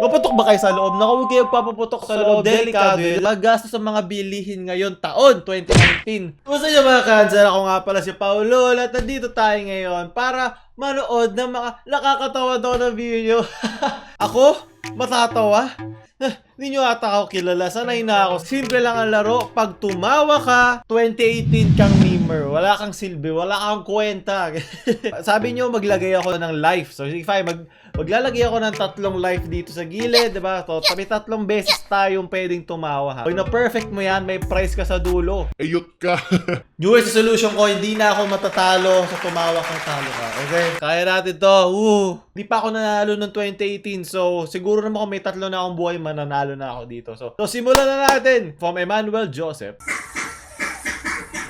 Maputok ba kayo sa loob? Naku, huwag kayo papaputok sa loob. Delikado yun. Magasto sa mga bilihin ngayon taon 2019. Gusto nyo mga kansan, ako nga pala si Paulo. At nandito tayo ngayon para manood ng mga nakakatawa daw na video. Ako? Matatawa? Hindi nyo ata ako kilala. Sanay na ako. Simple lang ang laro. Pag tumawa ka, 2018 kang memer. Wala kang silbi. Wala kang kwenta. Sabi nyo, maglagay ako ng life. So, if I maglalagay ako ng 3 life dito sa gilid, diba? So, may 3 beses tayong pwedeng tumawa, ha? Pag na-perfect mo yan, may prize ka sa dulo. Ayot ka. New Year's resolution ko, hindi na ako matatalo sa tumawa kang talo ka. Okay? Kaya natin to. Hindi pa ako nanalo ng 2018. So, siguro naman kung may 3 na akong buhay, mananalo na ako dito. So simulan na natin. From Emmanuel Joseph.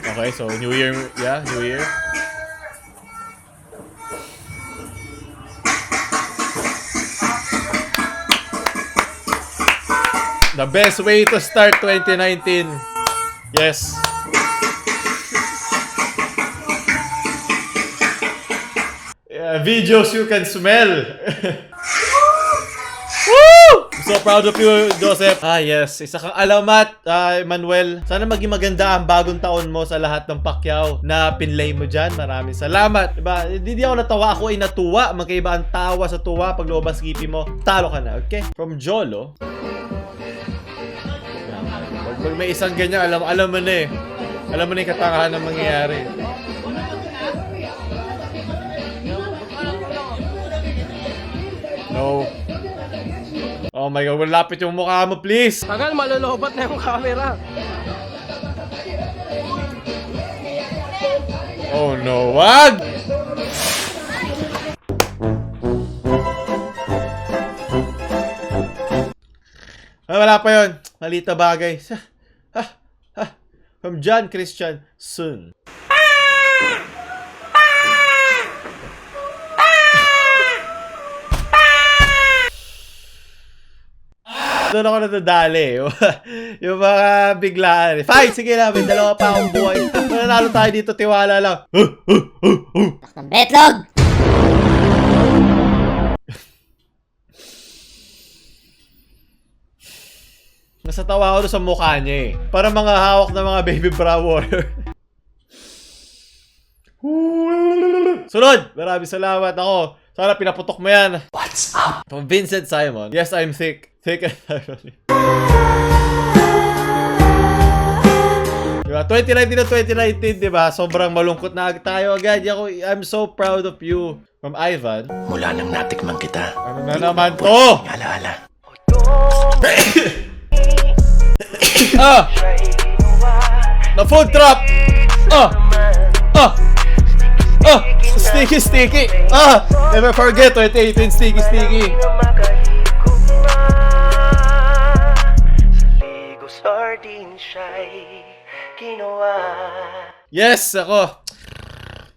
Okay, so New Year. Yeah, New Year. The best way to start 2019. Yes. Videos you can smell. Woo! So proud of you, Joseph. Yes. Isa kang alamat, Emmanuel. Sana maging maganda ang bagong taon mo sa lahat ng Pacquiao na pinlay mo dyan. Maraming salamat. Diba? Hindi ako natawa. Ako ay natuwa. Magkaiba ang tawa sa tuwa. Pag lumabas gipi mo, talo ka na. Okay? From Jolo. Pag may isang ganyan, alam mo na eh. Alam mo na yung katangahan ng mangyayari. No. Oh my God, malapit yung mukha mo, please. Tagal, malolobat na yung camera. Oh no, wag! Wala pa yun. Malita bagay. From John Christian Sun. Doon ako natadali. Yung mga biglaan. Fine, sige na. May 2 pa akong buhay. Mananalo tayo dito, tiwala lang. Betlog! Nasa tawa ako sa mukha niya eh. Para mga hawak na mga baby bra warrior. Sunod! Maraming salamat ako. Sana pinaputok mo yan. What's up? From Vincent Simon. Yes, I'm thick. Thick and irony. Diba? 2019 na 2019, diba? Sobrang malungkot na tayo agad. I'm so proud of you. From Ivan. Mula nang natikman kita. Ano na naman to? Alaala. The food trap! Sticky! Never forget 2018 sticky! Yes, ako.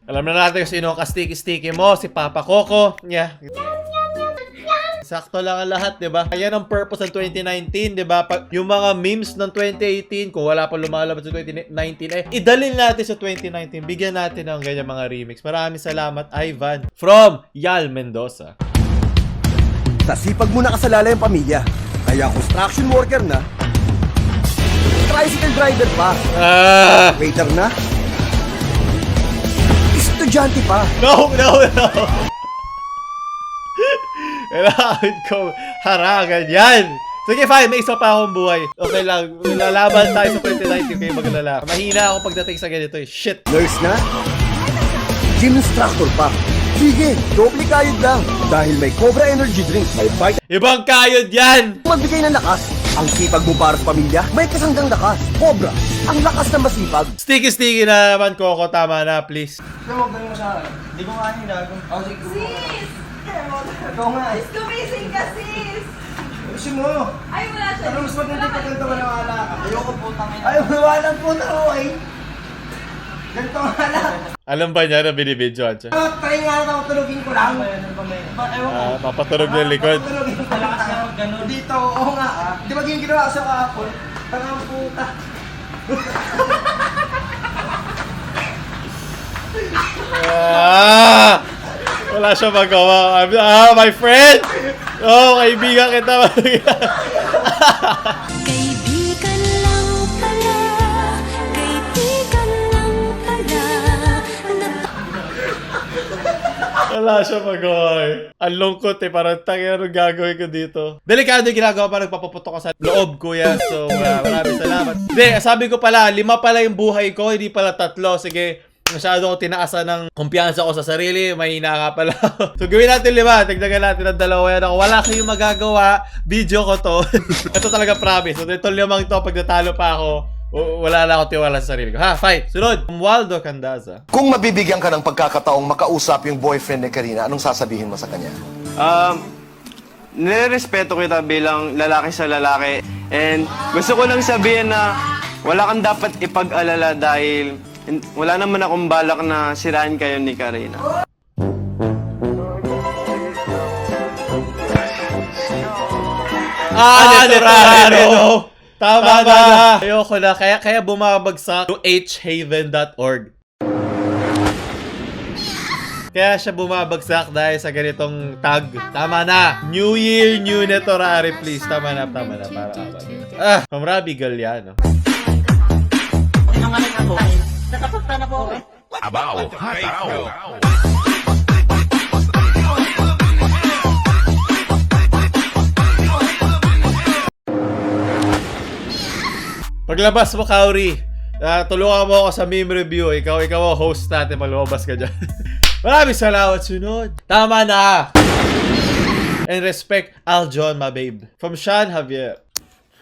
Alam na natin kung sino ang ka-sticky mo. Si Papa Coco. Yeah. Sakto lang ang lahat, diba? Yan ang purpose ng 2019, diba? Yung mga memes ng 2018, kung wala pa lumalabas sa 2019, idalin natin sa 2019. Bigyan natin ng ganyan mga remix. Maraming salamat, Ivan. From Yal Mendoza. Nasipag mo na kasalala yung pamilya. Kaya construction worker na, tricycle driver pa, waiter na, estudyante pa. No! Kailangan ko harangan yan. Sige, fine. May isa pa akong buhay. Okay lang. Lalaban tayo sa 2019 kayo maglala. Mahina ako pagdating sa ganito eh. Shit. Nurse na, gym instructor pa. Sige, doble kayod lang. Dahil may Cobra Energy Drink, may bite. Ibang kayod yan! Magbigay ng lakas. Ang sipag mo para sa pamilya, may kasanggang lakas. Cobra, ang lakas na masipag. Sticky na naman, Coco. Tama na, please. Huwag mo sa akin. Hindi ko nga nila. Sige, Sis! ikaw nga eh. Gumising ka, sis! Ayusin mo. Ay, wala siya. Ano mas maganda pag ganito ka nawala ka? Ayoko po, tangin. Ayaw, nawalan po na ako eh. Ganito nga lang. Alam ba niya na binibidyoan siya? Try nga lang ako, tulugin ko lang. Ewan ko. Papatunog niya yung likod. Tulugin ko lang. Dito, oo nga ah. Di ba yung ginawa sa kahapon? Tangang puta. Wala siya magawa. My friend! Oh, kaibigan kita. Kaibigan lang pala, kaibigan lang pala. Wala siya mag-oy. Ang lungkot eh. Parang tangin ano gagawin ko dito. Delikado yung ginagawa. Parang papaputok ka sa loob, kuya. So, maraming salamat. Hindi, sabi ko pala, 5 pala yung buhay ko. Hindi pala 3. Sige, masyado ko tinaasan ng kumpiyansa ko sa sarili. Mahina nga pala. So, gawin natin 5. Tignan natin ang 2 yan. Ako, wala kayong magagawa. Video ko to. Ito talaga promise. So, ito 5 to. Pag natalo pa ako, wala na ako tiwala sa sarili ko. Ha, fight! Sunod! Waldo Candaza. Kung mabibigyan ka ng pagkakataong makausap yung boyfriend ni Karina, anong sasabihin mo sa kanya? Nirespeto kita bilang lalaki sa lalaki. And gusto ko lang sabihin na wala kang dapat ipag-alala dahil wala naman akong balak na sirain kayo ni Karina. Naturalo! Tama na! Ayoko na. Kaya bumabagsak yung hhaven.org. Kaya siya bumabagsak dahil sa ganitong tag. Tama na! New Year, New Netorari, please. Tama na. Para from Robbie Galliano. Abaw, hataw. Paglabas mo, Kauri, tulungan mo ako sa meme review. Ikaw ang host natin. Malumabas ka dyan. Maraming salamat. Sunod. Tama na. And respect, Aljon, my babe. From Sean Javier.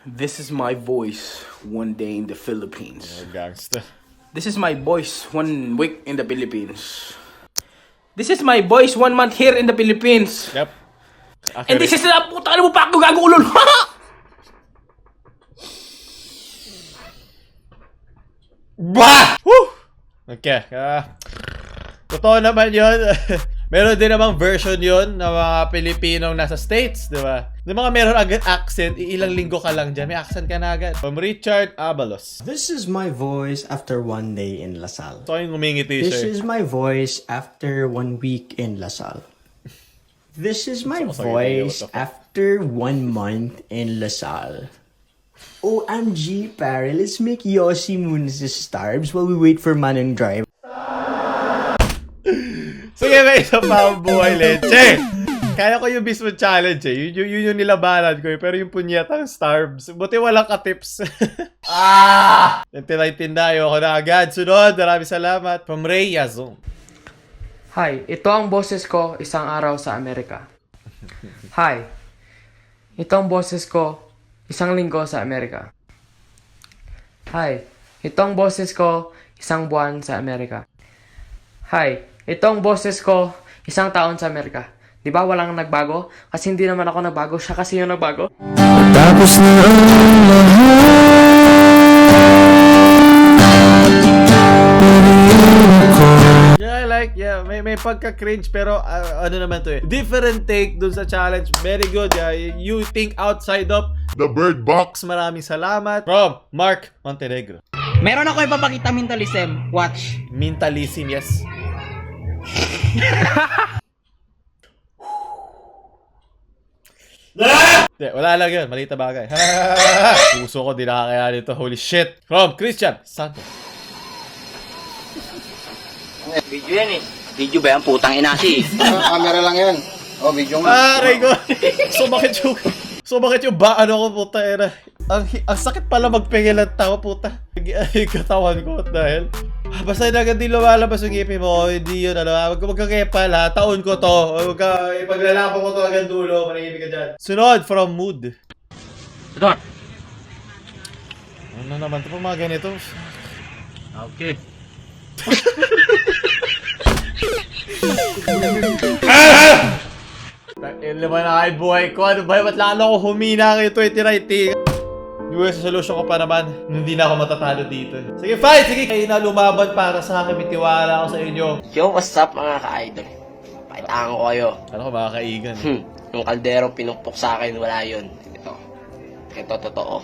This is my voice one day in the Philippines. Gangsta. This is my voice 1 week in the Philippines. This is my voice 1 month here in the Philippines. Yep. And this is na puta mo pa ako gago ulol. Bah! Woo! Okay. Totoo naman yun. Meron din namang version yun ng mga Pilipinong nasa States, di ba? Yung mga meron agad accent, ilang linggo ka lang dyan, may accent ka na agad. From Richard Abalos. This is my voice after 1 day in Lasal. So yung ngumingiti This siya. is my voice after 1 week in Lasal. This is my voice after 1 month in Lasal. OMG, pare, let's make Yossi Moons starbs while we wait for Manong Drive. Sige, may isa pa ang buhay, leche! Kaya ko yung mismo challenge eh. Yun yung nilabanan ko eh. Pero yung punyetang starbs. Buti walang ka-tips. Tinay-tinda. Ayoko na agad. Sunod. Maraming salamat. From Ray Yazong. Hi, ito ang boses ko isang araw sa Amerika. Hi, ito ang boses ko isang linggo sa Amerika. Hi, ito ang boses ko isang buwan sa Amerika. Hi, ito ang boses ko isang taon sa Amerika. Di ba walang nagbago? Kasi hindi naman ako nagbago, siya kasi yung nagbago. Tapos na ang Yeah, may pagka-cringe pero ano naman to eh. Different take dun sa challenge. Very good. Yeah. You think outside of the bird box. Maraming salamat. From Mark Montenegro. Meron ako ipapakita mentalism. Watch. Mentalism, yes. Wala lang yun. Maliit na bagay. Puso ko, di nakakaya nito. Holy shit. From Christian Santos. Video yan eh. Video ba yan? Putang inasi. Camera lang yan. Oh, video mo. Aray ko. Sumakit yung ano ko, puta. Ang sakit pala magpingil ng tao, puta. Yung katawan ko, dahil. Basta na agad di lumalabas yung ngipin mo, hindi yun, Huwag ka kepal, ha. Taon ko to. Ipaglalapan ko to hanggang dulo, manahimik ka dyan. Sunod, from Mood. Ito. Ano naman ito pag mga ganito? Okay. Lima na kayo buhay ko. Ano ba? Ba't lalo ako humina kayo 2019? US solution ko pa naman. Hindi na ako matatalo dito. Sige, fight! Sige! Kayo na lumaban para sa akin. May tiwala ako sa inyo. Yo, what's up mga ka-idol? Pakitaan ko kayo. Ano ko, mga kaigan. Yung kaldero pinukpok sa akin, wala yun. Ito totoo.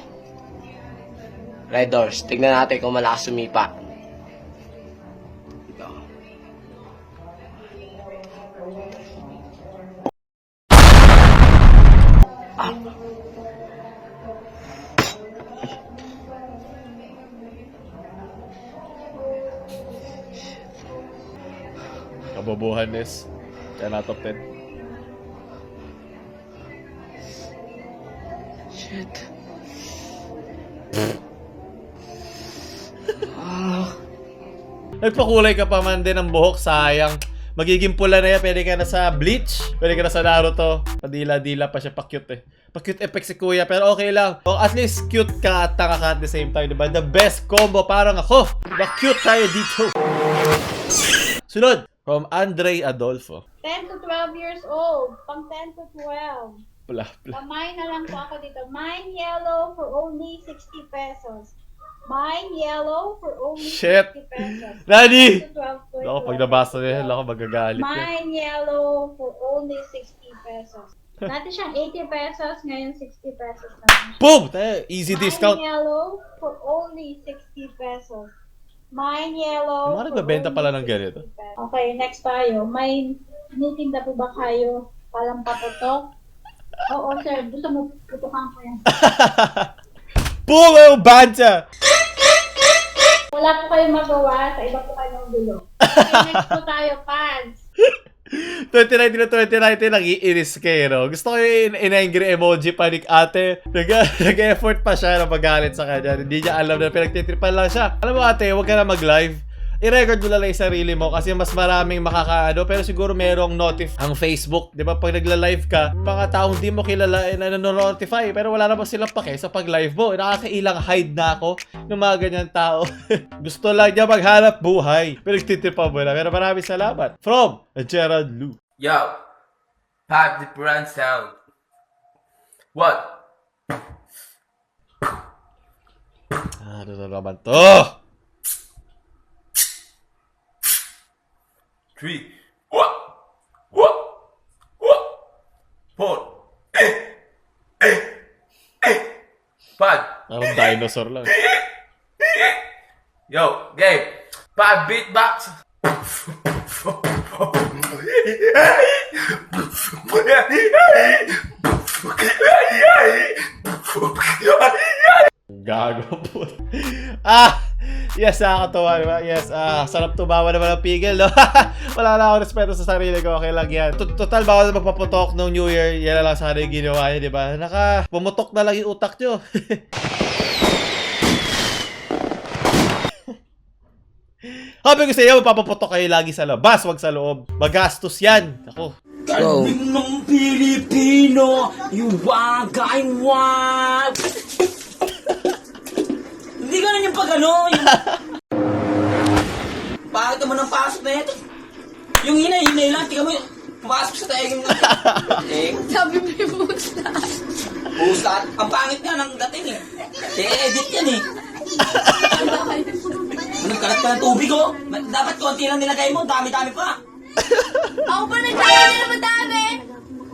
Red Doors, tignan natin kung malakas sumipa. Ito. Kabobohan is 10 out of 10. Shit. Nagpakulay ka pa man din ng buhok, sayang. Magiging pula na yan, pwede ka na sa Bleach, pwede ka na sa Naruto. Padila-dila pa siya, pa-cute eh. Pa-cute effect si kuya, pero okay lang. O at least cute ka at tanga ka at the same time, diba? The best combo, parang ako. Diba? Cute tayo dito. Sunod, from Andre Adolfo. 10 to 12 years old. Pang 10 to 12. Pula. Pamay na lang po ako dito. Mine yellow for only 60 pesos. Mine yellow for only Shit. 60 pesos. Nani! 10 to 12 to Ako, pag nabasa niya, ako magagalit yun. Mine yellow for only 60 pesos. Dati siyang 80 pesos, ngayon 60 pesos na lang. Boom! Tayo, easy discount. Mine yellow for only 60 pesos. Mine yellow. Yung mga nagbebenta pala ng ganito. Okay, next tayo. May nitinda po ba kayo palang paputok? Oo, sir. Gusto mo putukan ko yan. Boom! Yung bansa! Wala po kayong magawa sa iba po kayong gulo. Okay, next po tayo, pads. 2019 na 2019, nag-iinis kayo, no? Gusto ko yung in-angry emoji pa ni ate. Nag-effort pa siya na magalit sa kanya. Hindi niya alam na pinagtitripan lang siya. Alam mo ate, huwag ka na mag-live. I-record mo lang yung sarili mo kasi mas maraming makakaano. Pero siguro merong notif ang Facebook. Di ba? Pag nagla-live ka, mga taong di mo kilala na nanonotify. Pero wala naman silang pake sa pag-live mo. Nakakailang hide na ako ng mga ganyan tao. Gusto lang niya maghanap buhay. Pero nagtitripan mo na. Pero maraming salamat. From Gerald Lu. Yo, pop the brand sound. What? Ano na naman to? 3. What? 4. Pad. Parang dinosaur lang. Yo, game. Pad beatbox. Gago po. Yes, nakakatawa, diba? Yes, sarap tumawa naman ang pigil, no? Wala na akong respeto sa sarili ko, okay lang yan. Total, bawal na magpaputok ng New Year, yan na lang sana yung ginawa niya, diba? Pumutok na lang yung utak nyo. Habi ko sa iyo, mapapaputok kayo lagi sa labas, wag sa loob. Magastos yan. Ako. Kalbing ng Pilipino, iwagay wag. Hindi ganun yung pag ano, yung... Bakit naman ang pasok na ito? Yung hinay lang, tingnan mo yung pumasok sa tayo yung... Sabi mo yung busta. Busta, ang pangit nga ng dating eh. I-edit yan eh. Nagkalat ka ng tubig oh. Dapat konti lang nilagay mo, dami-dami pa. Ako pa nagkakaroon na naman dami.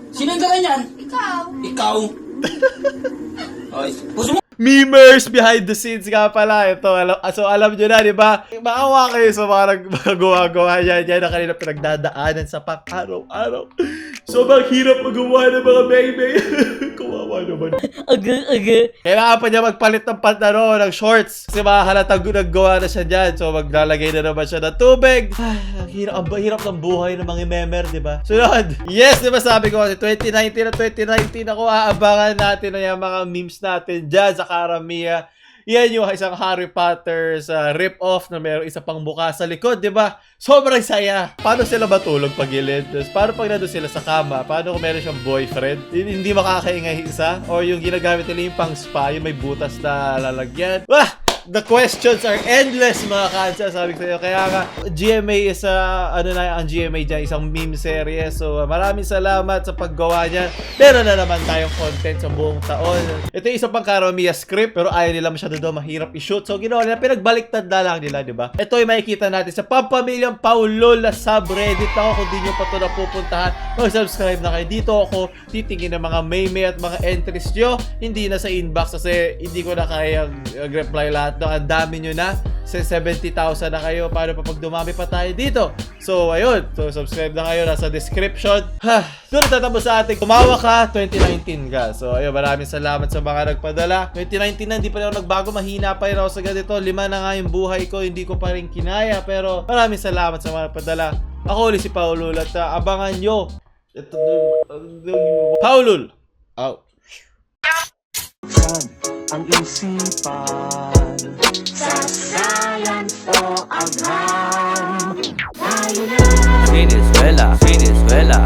Sino yung ganyan? Ikaw. Ikaw. Oy, puso mo. Memers behind the scenes nga pala. Ito, so alam nyo na, di ba? Maawa kayo sa mga gawa-gawa yan na kanina pinagdadaanan sa pang-araw-araw. So, hirap magawa ng mga baby. Kawawa naman. Kailangan pa niya magpalit ng pantalon, ng shorts. Kasi mahalatang naggawa na siya dyan. So, maglalagay na naman siya ng tubig. Ang hirap ng buhay ng mga memer, di ba? Sunod. Yes, di ba sabi ko kasi 2019 na 2019 ako aabangan natin na yung mga memes natin dyan sa karamihan. Yan yung isang Harry Potter sa rip-off na mayroong isa pang mukha sa likod, di ba? Sobrang saya. Paano sila matulog pag-gilid? Paano pag nandun sila sa kama? Paano kung meron siyang boyfriend? Hindi makakaingay isa? Or yung ginagamit nila yung pang spa, yung may butas na lalagyan? The questions are endless, mga kansa, sabi ko sa'yo. Kaya nga, GMA is ang GMA dyan, isang meme series. So, maraming salamat sa paggawa niya. Meron na naman tayong content sa buong taon. Ito yung isa pang Karamiya script, pero ayaw nila masyado daw mahirap i-shoot. So, ginawa nila, pinagbaliktad na lang nila, di ba? Ito yung makikita natin sa Pampamilyang Paulo na subreddit ako. Kung di nyo pa ito napupuntahan, mag-subscribe na kayo. Dito ako titingin ng mga meme at mga entries nyo. Hindi na sa inbox kasi hindi ko na kayang reply lahat. Ang dami nyo na. 70,000 na kayo. Paano pa pag dumami pa tayo dito? So, ayun. So, subscribe na kayo. Nasa description. So, natatapos sa ating Tumawa Ka 2019 ka. So, ayun. Maraming salamat sa mga nagpadala. 2019 na. Hindi pa rin ako nagbago. Mahina pa rin ako sa ganito. 5 na nga yung buhay ko. Hindi ko pa rin kinaya. Pero, maraming salamat sa mga nagpadala. Ako ulit si Paulul at abangan nyo. Ito, Paulul! Out. Ang isipan sa science o agham. Venezuela, Venezuela.